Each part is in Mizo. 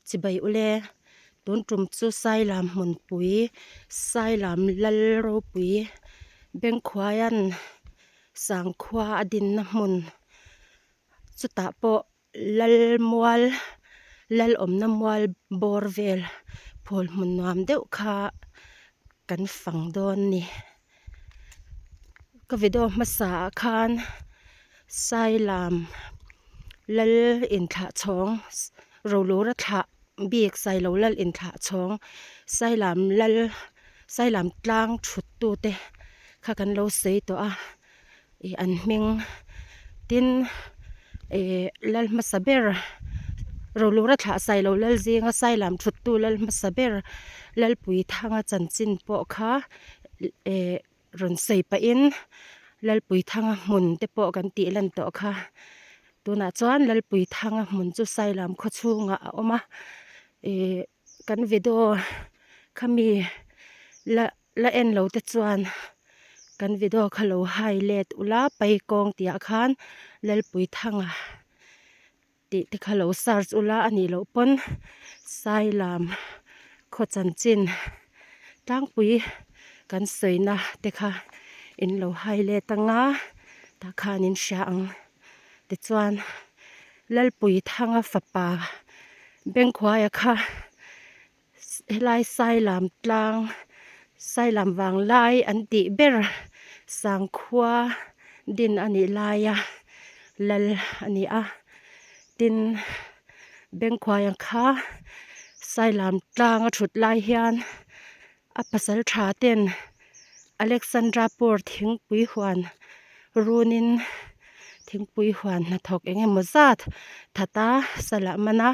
Chibai ule, tun tum chu Sailam hmunpui, Sailam Lal ropui Bengkhuaian Sangkhua a dinna hmun chutah pawh Lal mual, Lal awmna mual bawr vel phul hmun nuam deuh kha kan fang dawn ni. Ka video hmasa ah khan Sailam lal inthlah chhawng Rolura thlah bik Sailo lal inthlah chhawng Sailam lal Sailam tlang thut tu te kha kan lo sawi tawh a ih an hming tin ih lal hmasa ber Rolura thlah Sailo lal zinga Sailam thut tu lal hmasa ber Lalpuithanga chanchin pawh kha eh rawn sawi pahin Lalpuithanga hmun te pawh kan tih lan tawh kha tunah chuan Lalpuithanga hmun chu Sailam khaw chhungah a awm a ih kan video khami la la en lo te chuan kan video kha lo hai let ula paikawng tih ah khan Lalpuithanga tih te kha lo search ula a nih loh pawn Sailam khaw chanchin tlangpui kan sawina te kha in lo hai let anga tah khan in hria ang tichuan Lalpuithanga fapa Bengkhuaia kha Helai Sailam tlang Sailam vang lai an tih ber Sangkhua din a nih laia lal a ni a tin Bengkhuai ang kha Sailam tlang a thut lai hian a pasal tha ten Alexandra pawr thingpui huan runin thingpui huan hnathawk eng emaw zat that a salah man a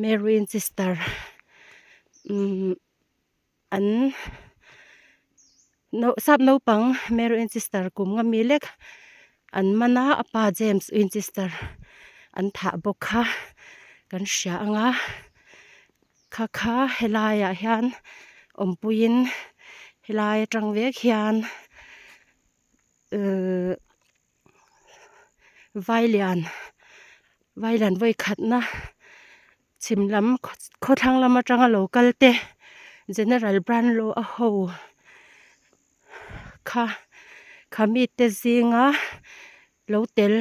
Mary Winchester umm an sap naupang Mary Winchester kum nga mi lek an man a a pa James Winchester an thah bawk kha kan hria ang a. Kha kha helaiah hian awmpuiin helai atang vek hian uhh vailian vailian vawi khatna chhim lam khawthlang lam atanga lo kal te general branlo a ho kha kha mite zinga lo tel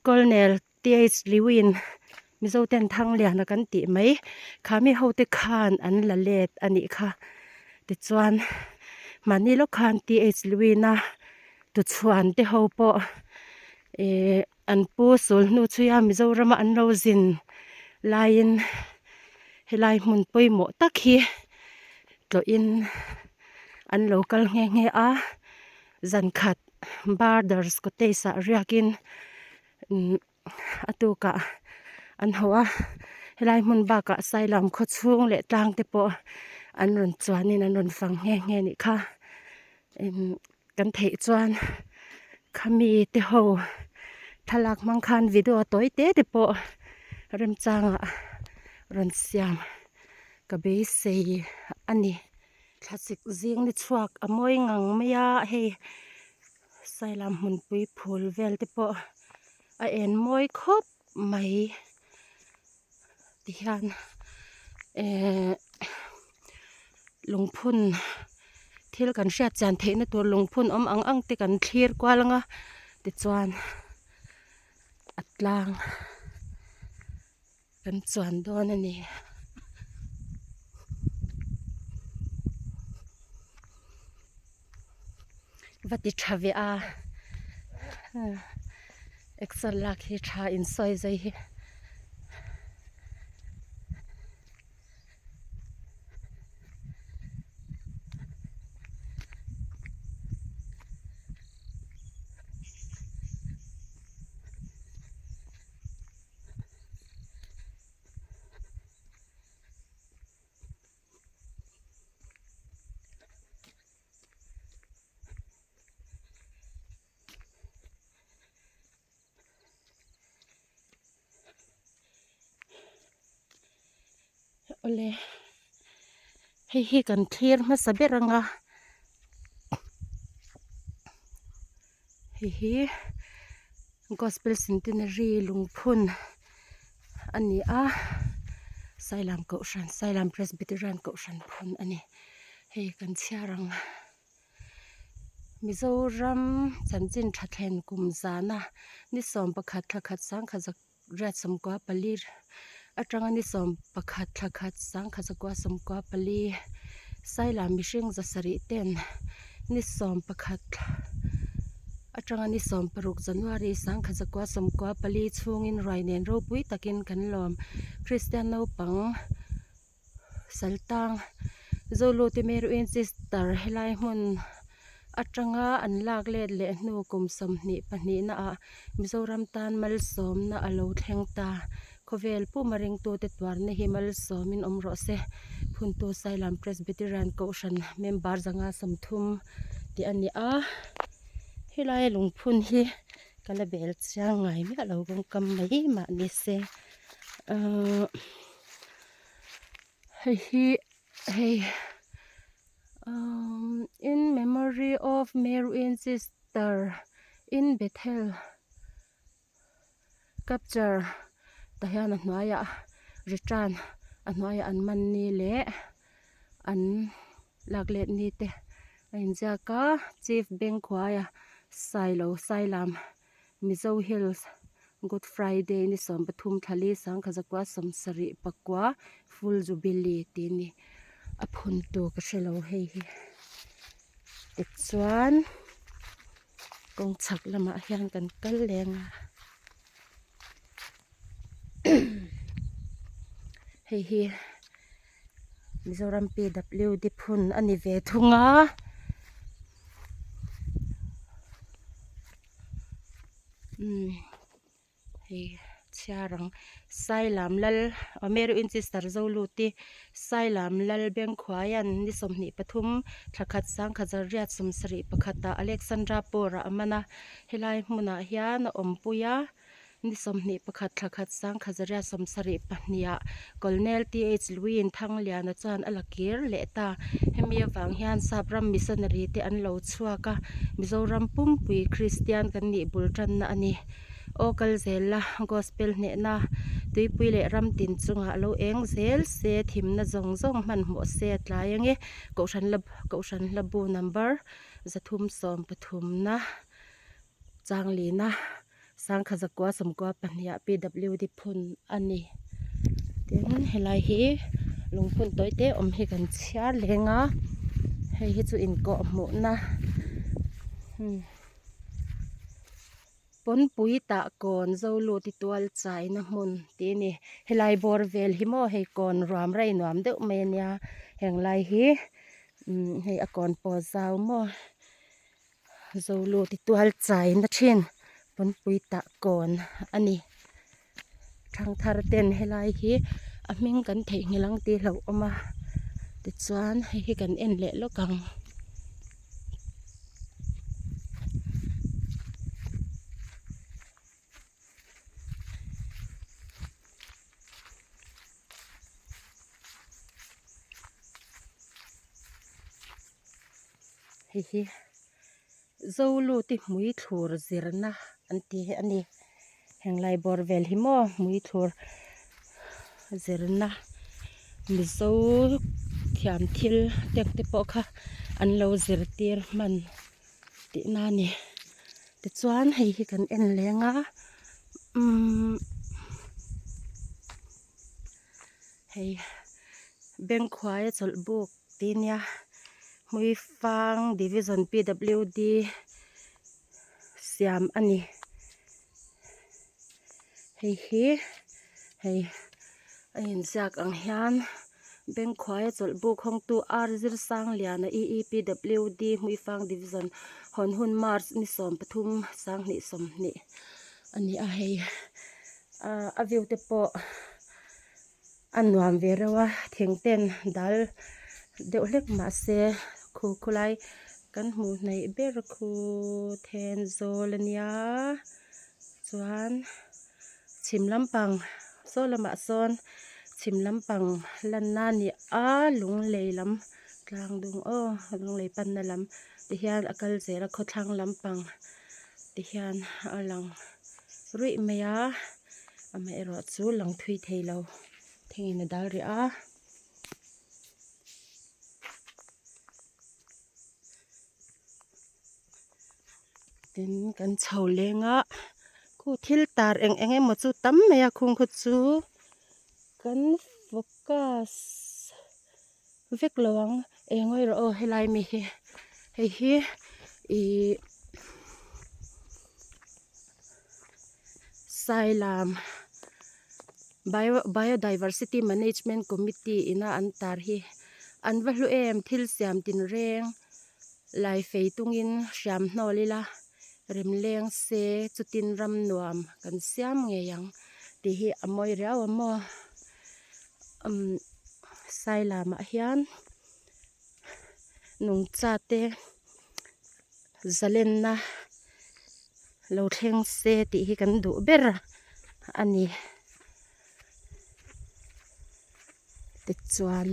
colonel TH Lewin, Mizo ten Thangliana kan tih mai, kha mi hote khan an la let a nih kha. Tichuan, mahni lawk khan TH Lewin-a tuchhuan te ho pawh ih an pu sul hnu chhuia Mizorama an lo zin laiin helai hmun pawimawh tak hi tlawhin an lo kal nghe nghe a, zan khat Barders Cottage-ah riakin a tukah an haw a helai hmun bakah Sailam khaw chhung leh tlang te pawh an rawn chuanin an rawn fang nghe nghe a nih kha kan theih chuan khami te ho thlalak hmang khan video tawi te te pawh remchangah rawn siam ka beisei a ni thlasik zing ni chhuak a mawi ngang mai a hei. Sailam hmunpui phul vel te pawh a en mawi khawp mai tihian ehh lungphun thil kan hriat chian theih na tur lungphun awm ang ang te kan thlir kual anga tichuan a tlang kan chuan dawn a ni. Va ti tha ve a exer lak hi tha in sawi zai hi. Awle hei hi kan thlir hmasa ber ang a hei hi gospel centenary lungphun a ni a. Sailam Kohhran Sailam Presbyterian Kohhran phun a ni hei kan chhiar ang Mizoram chanchin tha thlen kum zana ni 11 thla khat sangkhat zak riat 94 atanga ni 11 thla khat sangkhat 994 Sailam mihring 700 ten ni 11 atanga ni 16 January 1994 chhungin ruai nen ropui takin kan lawm Kristian naupang Saltang Zolute Mary Sister helai hmun atanga an lak let leh hnu kum 22 na ah Mizoram tan malsawmna a lo thleng ta. Khawvel puma ringtute tuarna hi malsawmin awm rawh se. Phuntu Sailam Presbyterian Kohhran member 530 tih a ni a. Helai lungphun hi ka la bel chiang ngai miah lo kawngkam mai mah ni se. Ahh hei hi hei umm in memory of Mary Sister in Bethel capture tah hian a hnuaiah return a hnuaiah an man ni leh an lak let ni te a inziak a chief Bengkhuaia Sailo Sailam Mizo Hills Good Friday ni 13 thlali 1979 full jubilee tih a ni a phun tur ka hrelo hei hi tichuan kawng chhak lamah hian kan kal leng a hei hi Mizoram P_W_D phun a ni ve thung a. Umm hei chhiar ang Sailam lal aw Mary Winchester Zoluti Sailam lal Bengkhuaian ni 23 thla khat 1971 ah Alexandra Pawr ah a man a helai hmunah hian a awmpui a. Ni 21 thla khat 1972 ah Colonel TH Lewin Thangliana chuan a la kir leh ta. Hemi avang hian Sap ram missionary te an lo chhuak a, Mizoram pumpui Kristian kan nih bul tanna a ni. Aw kal zel la, Gospel hnehna tuipui leh ram tin chungah lo eng zel se, thimna zawng zawng hmanhmawh se a tlai ange. Kohhran la Kohhran hlabu number 313 na Changlina. 1992 ah PWD phun a ni. Tin helai hi lungphun tawi te awm hi kan chhiar leng a hei hi chu inkawh hmuhna pawnpui tah kawn Zoluti tual chaina hmun tih a ni. Helai bawr vel hi maw hei kawn ruam rei nuam deuh mai a nia heng lai hi hei a kawn pawh zau maw. Zoluti tual chaina thin pawnpui tah kawn a ni. Thangthar ten helai hi a hming kan theihnghilh ang tih hlauh awm a tichuan hei hi kan en leh lawk ang. Hei hi Zoluti hmui thlur zirna an ti hi a ni. Henglai bawr vel hi maw hmui thlur zirna Mizo thiam thil tek te pawh kha an lo zirtir hman tihna a ni. Tichuan hei hi kan en leng a umm hei Bengkhuaia chawlh buk. Ti nia Hmuifang Division PWD siam a ni. Hei hi hei a inziak ang hian Bengkhuaia chawlh buk hawngtu R Zirsangliana EEPWD Hmuifang Division hawn hun March ni 13 2020 a ni a hei a view te pawh. A nuam ve reuh a thing ten dal deuh hlek mahse khu khulai kan hmuh hnaih ber khu then zawl a nia chuan chhim lampang saw lamah sawn chhim lampang lanna a ni a lunglei lam tlang dung aw lunglei panna lam ti hian a kal zel a khawthlang lampang ti hian a lang ruih mai a. Amaherawh chu lang thui thei lo. Thingin a dal rih a. Tin kan chho leng a khu thil tar eng eng emaw chu tam mai a khung khaw chu kan focus vek lo ang eng ngawi rawh aw helai mi hi hei hi ihh Sailam Bio Biodiversity Management Committee ina an tar hi an va hlu em thil siam tinreng lai fei tungin hriam hnawl ila rem leng se chutin ram nuam kan siam ngei ang tih hi a mawi riau a maw umm Sailamah hian nungcha te zalenna lo thleng se tih hi kan duh ber a ni tichuan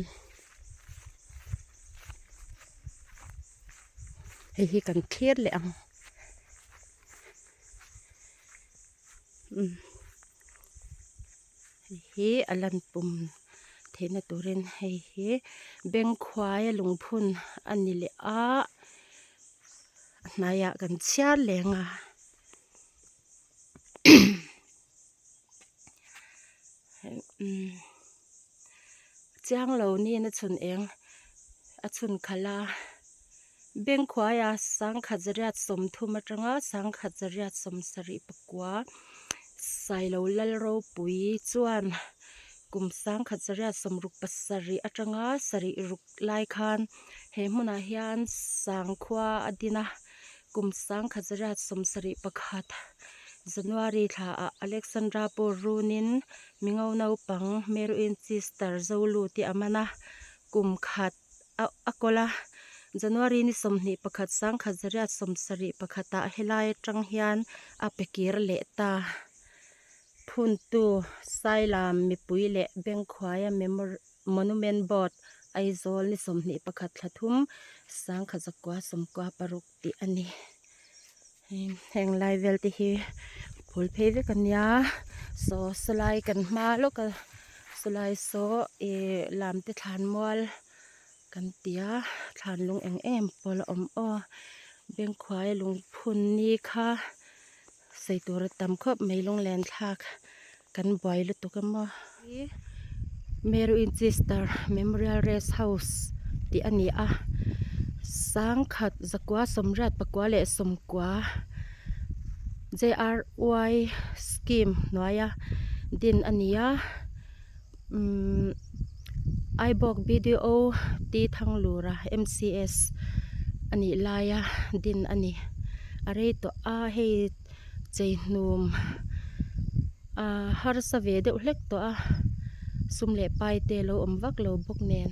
hei hi kan thlir leh ang umm hei hi a lan pum theihna turin hei hi bengkhuaia lungphun a ni leh a a hnaiah kan chhiar leng a chiang lo niin a chhun eng a chhun khalh a bengkhuaia sangkhat zariat sawmthum atanga sangkhat zariat sawmsarih pakua Sailo Lalropui chuan kum sangkhat zariat sawmruk pasarih atanga sarih ruk lai khan he hmunah hian sangkhua a din a kum sangkhat zariat sawmsarih pakhat January thlaah Alexandra pawh runin mingo naupang Meruin Sister Zoluti a man a kum khat a kawl a January ni 21 sangkhat zariat 71 ah helai atang hian a pe kir leh ta. Phuntu Sailam mipui leh Bengkhuaia Monument Board Aizawl ni 21 thla thum sangkhat zakua sawmkua paruk tih a ni. Heng lai vel te hi phul phei vek a nia saw sawlai kan hma lawk a sawlai saw ih lam te thlan mual kan ti a thlan lung eng em pawh a awm aw bengkhuai lungphun ni kha sawi tur a tam khawp mai lunglen thlak kan buai lutuk a maw. Mary Winchester Memorial Rest House tih a ni a sangkhat zakua sawmriat pakua leh sawmkua J_R_Y scheme hnuaia din a ni a umm Aibawk B_D_O T Thanglura M_C_S a nih laia din a ni a rei tawh a hei. Chei hnum ah harsa ve deuh hlek tawh a sum leh pai te lo awm vak lo bawk nen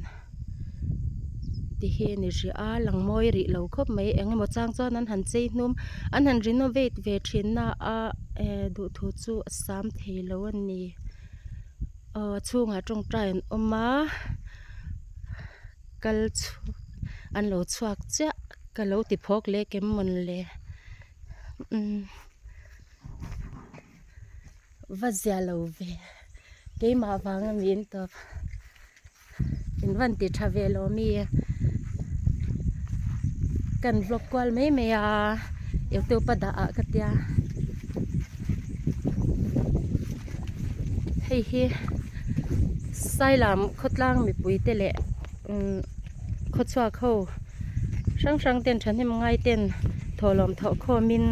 ti hi a ni rih a lang mawi rih lo khawp mai eng emaw chang chuan an han chei hnum an han renovate ve thin na a eh duhthu chu a sam thei lo a ni aw a chhungah tawngtai an awm a kal chhuak an lo chhuak chiah ka lo ti phawk leh kem mawn le. Umm va zia lo ve keimah vanga min tawp in van ti tha ve lo mi kan vlog kual mai mai a youtube a dah ah ka tia hei hi Sailam khawtlang mipui te leh umm khawchhuak ho hrang hrang ten thahnem ngai ten thawhlawm thawh khawmin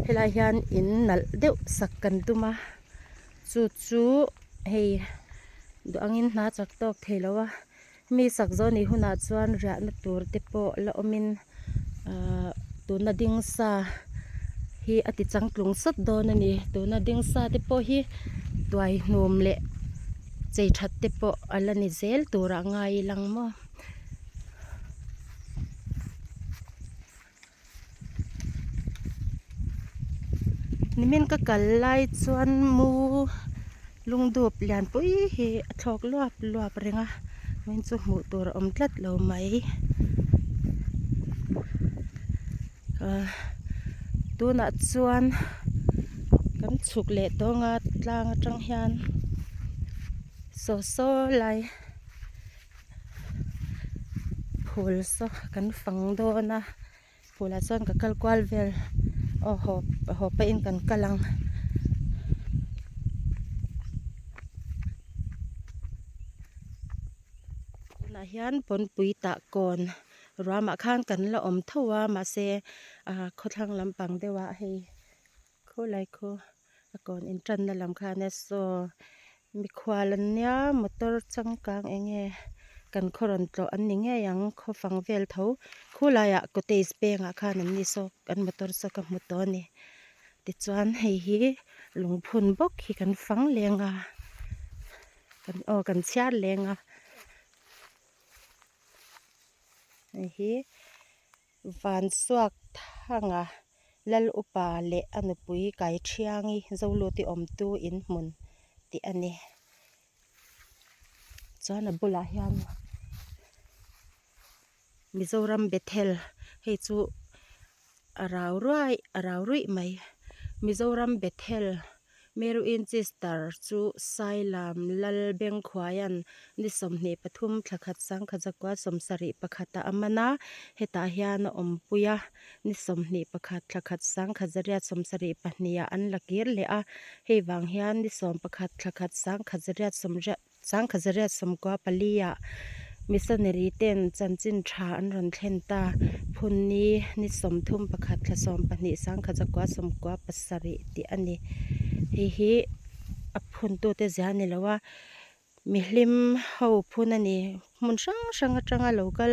helai hian in nalh deuh sak kan tum a chu chu hei duh angin hna chak tawk thei lo a mi sak zawh ni hunah chuan riahna tur te pawh la awmin ahh tuna ding sa hi a ti changtlung sawt dawn a ni tuna ding sa te pawh hi tuai hnum leh chei that te pawh a la ni zel turah ngai lang maw. Nimin ka kal lai chuan mu lungdup lianpui hi a thlawk luap luap reng a min chu hmuh tur a awm tlat lo mai ah tunah chuan kan chhuk leh tawng a tlang atang hian. Saw saw lai phul saw kan fang dawn a phulah chuan ka kal kual vel aw haw haw pahin kan kal ang. Tunah hian pawnpui tah kawn ruamah khan kan la awm tho a mahse ah khawthlang lampang deuhah hei khulai khu a kawn intanna lam kha ania saw mikhual an nia motor changkang eng nge kan khaw rawn tlawh an ni ngei ang khaw fang vel tho khulaiah cottage pengah khan an ni saw kan motor saw ka hmu tawh a ni tichuan hei hi lungphun bawk hi kan fang leng a kan aw kan chhiar leng a hei hi Vansuakthanga Lal Upa leh a nupui Kaithiangi Zoluti awmtu in hmun tih a ni. Chuan a bulah hian Mizoram Bethel hei chu a rau ruai a rau ruih mai. Mizoram Bethel Meru Inchister chu Sailam Lal Bengkhuaia'n ni 23 thla khat sangkhat zakua 71 ah a man a, hetah hian a awmpui a, ni 21 thla khat sangkhat zariat 72 ah an la kir leh a, hei vang hian ni 11 thla khat sangkhat zariat sangkhat zariat 94 ah missionary ten chanchin tha an rawn thlen ta. Phunni ni 31 thla 12 sangkhat zakua 97 tih a ni. Hei hi a phuntute zia a ni lo a, mihlim ho phun a ni. Hmun hrang hrang atanga lo kal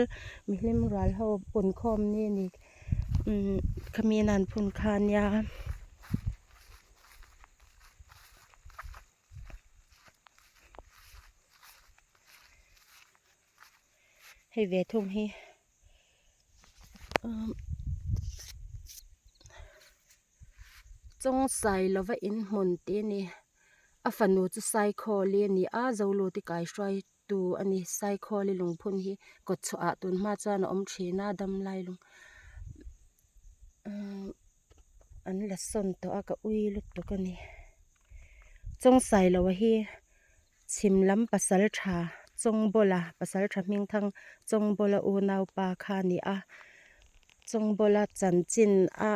mihlim rual ho punkhawm ni a ni. Umm khami in an phun kha a nia. Hei ve thung hi umm Chawngsai lova inhmun tih a ni a fanu chu Saikhawli a ni a Zoluti kaihruai tu a ni Saikhawli lungphun hi kawtchhuah ah tun hma chuan a awm thin a damlai lung umm an la sawn tawh a ka ui lutuk a ni. Chawngsailoa hi chhim lam pasal tha Chawngbawla pasal tha hmingthang Chawngbawla unaupa kha a ni a Chawngbawla chanchin a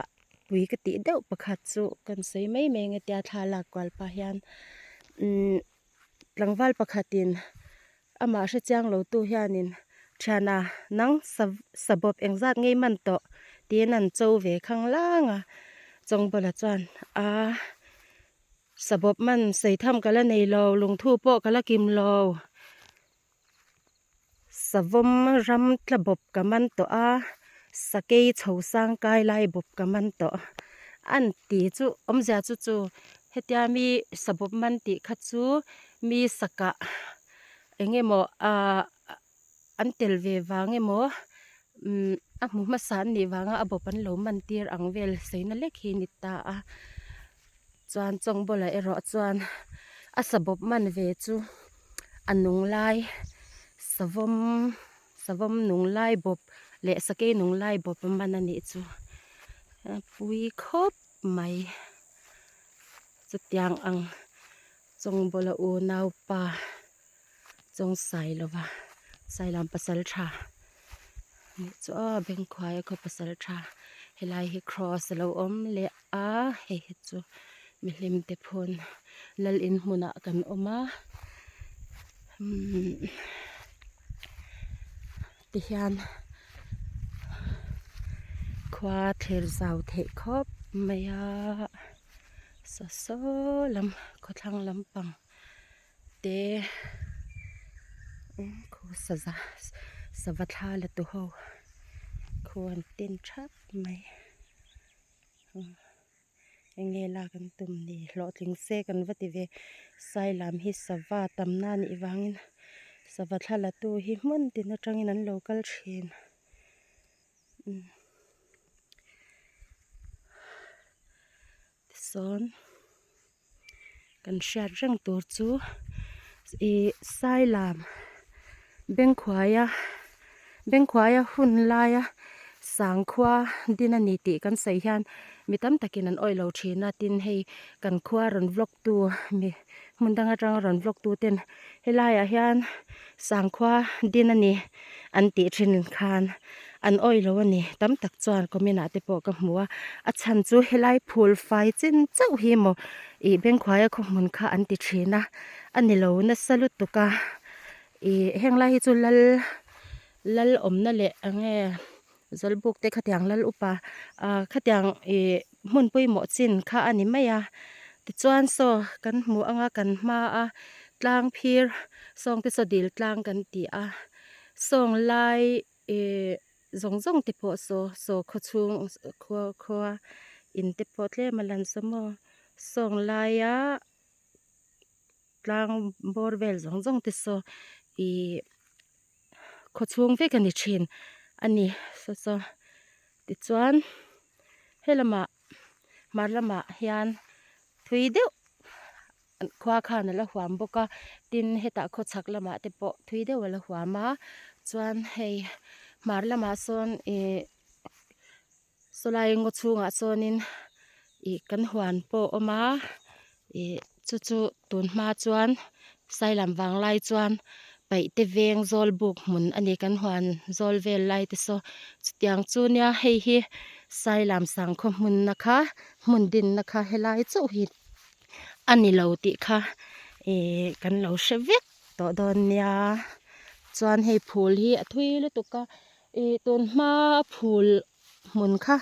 pui ka tih deuh pakhat chu kan sawi mai mai ang e tia thla lak kual pah hian umm tlangval pakhatin amah hre chiang lo tu hianin thiana nang sabawp engzat ngei man tawh tiin an cho ve khang lang a Chawngbawla chuan a sabawp man sawi tham ka la nei lo lungthu pawh ka la kim lo savawm ram tla bawp ka man tawh a sakei chho sang kai lai bawp ka man tawh an ti chu awmzia chu chu hetia mi sabawp man tih kha chu mi sakah eng emaw ahh an tel ve vang emaw umm a hmu hmasa an nih vanga a bawp an lo man tir ang vel sawi na lek hi a ni ta a chuan Chawngbawla erawh chuan a sabawp man ve chu a nung lai savawm savawm nung lai bawp leh sakei nung lai bawp a man a nih chu a pui khawp mai chutiang ang Chawngbawla unaupa Chawngsailova Sailam pasal tha nih chu aw Bengkhuaia khaw pasal tha helai hi cross alo awm leh a hei hi chu mihlim te phun lal in hmunah kan awm a umm tihian khua thlir zau theih khawp mai a saw saw lam khawthlang lampang. Te khu saza sava thla la tu ho khu an tin thap mai eng nge lak an tum ni hlawhtling se kan va ti ve sailam hi sava tam na anih vangin sava thla la tu hi hmun tin atangin an lo kal thin. Tisawn. Kan hriat reng tur chu ih Sailam Bengkhuaia Bengkhuaia hun laia Sangkhua din a ni tih kan sawi hian mi tam takin an awih lo thin a, tin hei kan khua rawn vlog tu mi hmun dang atanga rawn vlog tu ten helaiah hian Sangkhua din a ni an tih thin khan an awih lo a ni. Tam tak chuan comment ah te pawh ka hmu a, a chhan chu helai phul fai chin chauh hi maw ih Bengkhuaia khaw hmun kha an ti thin a, a ni lo nasa lutuk a, ih heng lai hi chu lal Lal awmna leh eng nge Zawlbuk te khatiang lal upa ah khatiang ih hmun pawimawh chin kha a ni mai a tichuan saw kan hmu anga kan hma a tlang phir sawng te saw dil tlang kan ti a sawng lai ih zawng zawng te pawh saw saw khaw chhung khua khua in te pawh tlem a lan saw maw sawng laia tlang bawr vel zawng zawng te saw ih. Khaw chhung vek a ni thin a ni saw saw tichuan helamah hmar lamah hian thui deuh khua khan a la huam bawk a tin hetah khaw chhak lamah te pawh thui deuh a la huam a chuan hei hmar lamah sawn ih Sawlai ngaw chhungah sawnin ih kan huan pawh a awm a ih chu chu tun hma chuan sailam vang lai chuan paihte veng zawl buk hmun a ni kan huan zawl vel lai te saw chutiang chu nia hei hi sailam sangkhaw hmunna kha hmun dinna kha helai chauh hi a ni lo tih kha ih kan lo hre vek tawh dawn nia chuan hei phul hi a thui lutuk a. Ih tun hma phul hmun kha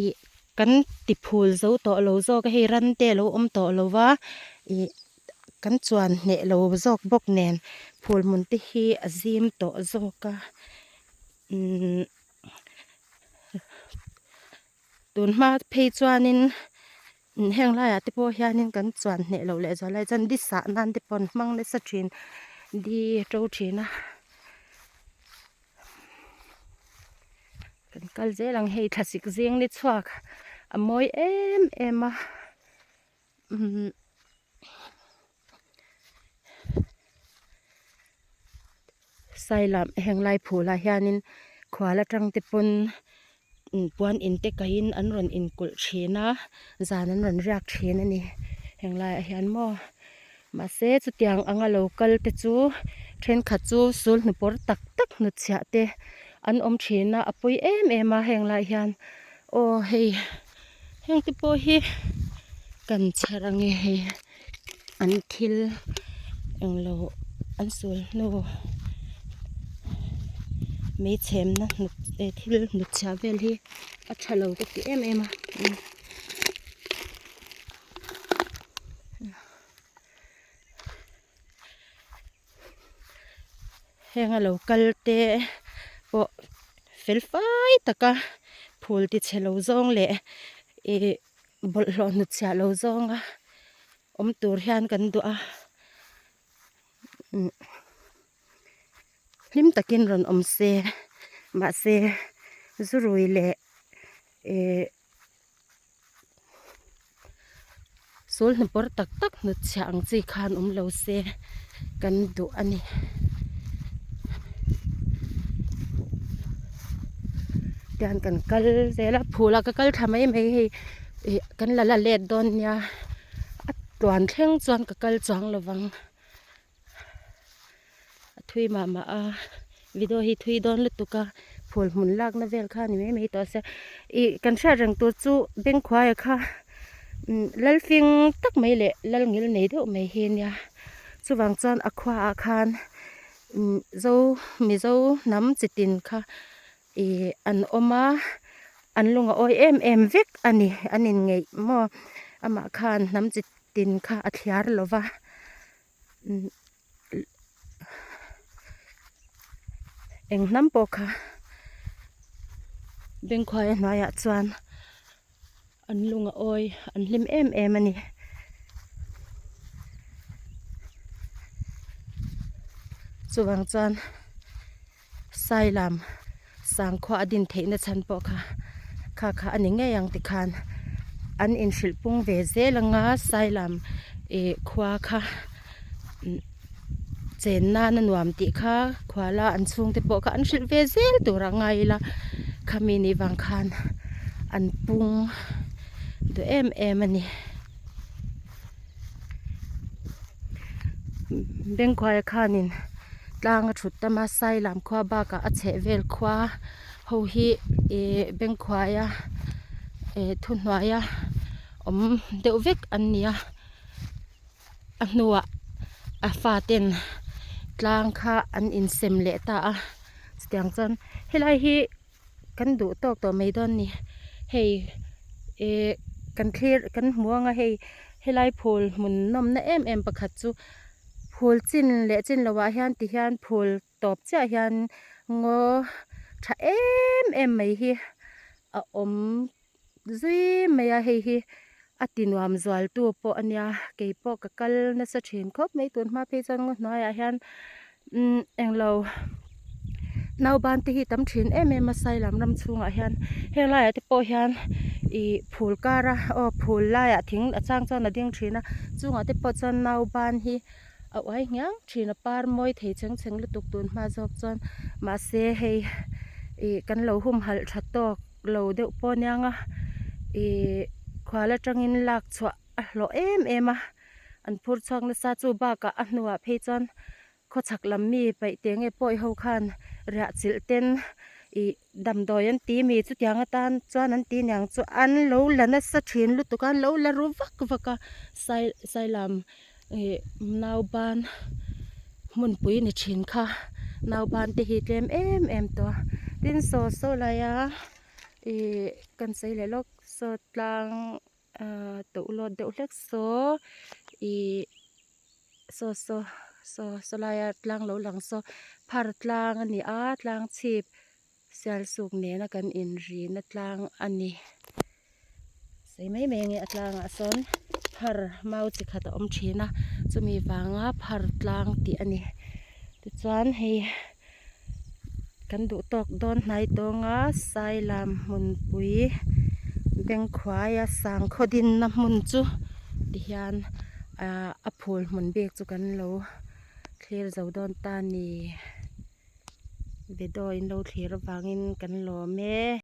ih kan ti phul zo tawh lo zawk a hei ran te a lo awm tawh lo va ih kan chuan hneh lo zawk bawk nen phul hmun te hi a zim tawh zawk a umm tun hma phei chuanin heng laiah te pawh hianin kan chuan hneh loh leh zual lai chuan di sah nan te pawh an hmang nasa thin di a to thin a. Kan kal zel ang hei thlasik zing ni chhuak a mawi em em a umm Sailam heng lai phulah hianin khual atang te pawn puan in te kaihin an rawn inkulh thin a zan an rawn riak thin a ni heng laiah hian maw. Mahse chutiang anga lo kal te chu thenkhat chu sul hnupawr tak tak hnutchhiah te an awm thin a a pawi em em a heng lai hian aw hei heng te pawh hi kan chhar ange hei an thil englo an sul hnu mei chhemna hnut eh thil hnutchhiah vel hi a tha lo ka ti em em a. Heng a lo kal te pawh fel fai taka phul ti chhe lo zawng leh ih bawlhhlawh hnutchhiah lo zawnga awm tur hian kan duh a hlim takin rawn awm se mahse zurui leh ih. Sul hnupawr tak tak hnutchhiah ang chi khan awm lo se kan duh a ni. Tian kan kal zel a phul a ka kal thla mai mai hei ih kan la la let dawn nia a tluan thleng chuan ka kal chuang lo vang. A thui mah mah a video hi thui dawn lutuk a phul hmun lakna vel kha a ni mai mai tawh se ih kan hriat reng tur chu Bengkhuaia kha umm Lalfing tak mai leh Lalngil nei deuh mai hi a nia chuvang chuan a khuaah khan umm zo mizo hnam chi tin kha ih an awm a an lung a awi em em vek a ni an inngeih maw amah khan hnam chi tin kha a thliar lo va. Eng hnam pawh kha Bengkhuaia hnuaiah chuan an lung a awi an hlim em em a ni. Chuvang chuan Sailam sangkhua a din theihna chhan pawh kha kha kha a ni ngei ang tikhan an inhrilh pung ve zel anga Sailam ih khua kha chen nan a nuam tih kha khuala an chhungte pawh kha an hrilh ve zel tur a ngai ila. Khami ni vang khan an pung duh em em a ni. Bengkhuaia khanin tlang a thut tam a Sailam khua bakah a chheh vel khua ho hi ihh Bengkhuaia eh thuhnuaia awm deuh vek an ni a a hnuah a faten tlang kha an insem leh ta a chutiang chuan helai hi. Kan duh tawk tawh mai dawn ni. Hei eh kan thlir kan hmu anga hei helai phul hmun nawmna em em pakhat chu phul chin leh chin lohah hian ti hian phul tawp chiah hian ngaw tha em em mai hi a awm zui mai a hei hi a ti nuam zual tu pawh a nia keipawh ka kal nasa thin khawp mai tun hma phei chuan ngaw hnuaiah hian umm englo nauban te hi tam thin em em a sailam ram chhungah hian heng laiah te pawh hian ih phul kar a aw phul laiah thing a chang chuan a ding thin a chungah te pawh chuan nauban hi a uai nghiang thin a par mawi thei chheng chheng lutuk tun hma zawk chuan mahse hei ih kan lo humhalh tha tawk lo deuh pawh aniang a ih khual atangin lak chhuah a hlawh em em a an phur chhuak nasa chu bakah a hnuah phei chuan khawchhak lam mi paih teh nge pawi ho khan riah chilh ten ih damdawi an ti mi chutiang atan chuan an ti niang chu an lo la nasa thin lutuk a an lo la ru vak vak a sai sailam ih nauban hmunpui ni thin kha nauban te hi tlem em em tawh a tin saw saw laia ih kan sawi leh lawk saw tlang ahh tawh ulawt deuh hlek saw ih saw saw saw saw laia tlang lo lang saw phar tlang a ni a tlang chhip sialsuk nena kan inrina tlang a ni sawi mai mai ange a tlangah sawn phar mau chi khat a awm thin a chumi vanga phar tlang tih a ni tichuan hei kan duh tawk dawn hnai tawnga sailam hmunpui bengkhuaia sangkhaw dinna hmun chu tihian ahh a phul hmun bik chu kan lo thlir zo dawn ta a ni. Video in lo thlir avangin kan lawm e.